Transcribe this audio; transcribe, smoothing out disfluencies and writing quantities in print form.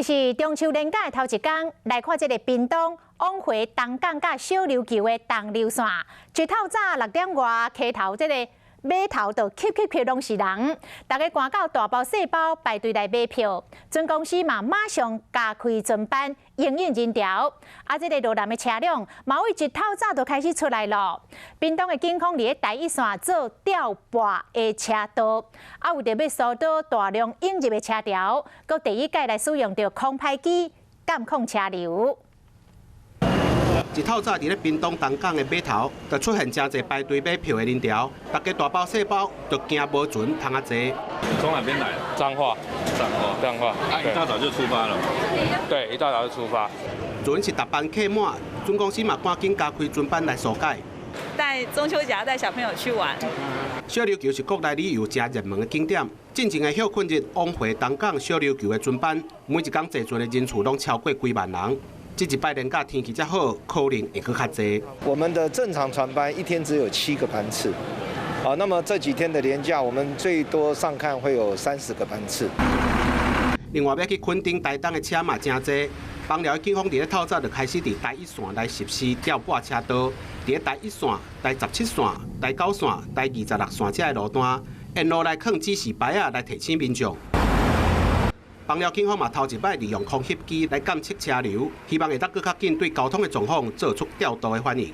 日是中秋連假的頭一工，來看這个屏東往回東港佮小琉球的東琉線，一透早6點外，溪頭這个碼頭就挤擠擠攏是人，大家趕到大包細包排隊來買票。船公司嘛馬上加開船班，應應人潮。啊，這个羅南的車輛嘛對一透早就開始出來囉。屏東的警方佇咧台一線做調撥的車道，啊，為著欲疏導大量湧入的車潮，閣第一擺來使用著空拍機監控車流。一透早佇咧屏東東港的碼頭，就出現誠濟排隊買票的人潮，大家大包細包就驚無船通仔坐。從哪邊來？彰化，彰化，彰化。啊，一大早就出發了。對，一大早就出發。船是逐班客滿，船公司嘛趕緊加開船班來疏解。帶中秋節帶小朋友去玩。小琉球是國內旅遊誠熱門的景點，進前的歇睏日往回東港小琉球的船班，每一工坐船的人次攏超過幾萬人。這一擺連假天氣才好，可能會閣較濟。我們的正常船班一天只有7個班次，啊，那麼這幾天的連假，我們最多上看會有30個班次。另外，欲去墾丁、台東的車嘛誠濟，枋寮的警方佇咧透早就開始佇台一線來實施調撥車道，佇咧台一線、台17線、台9線、台26線這个路段，沿路來囥指示牌仔來提醒民眾。枋寮警方嘛頭一擺利用空翕機來監測車流，希望會當閣較緊對交通的狀況做出調度的反應。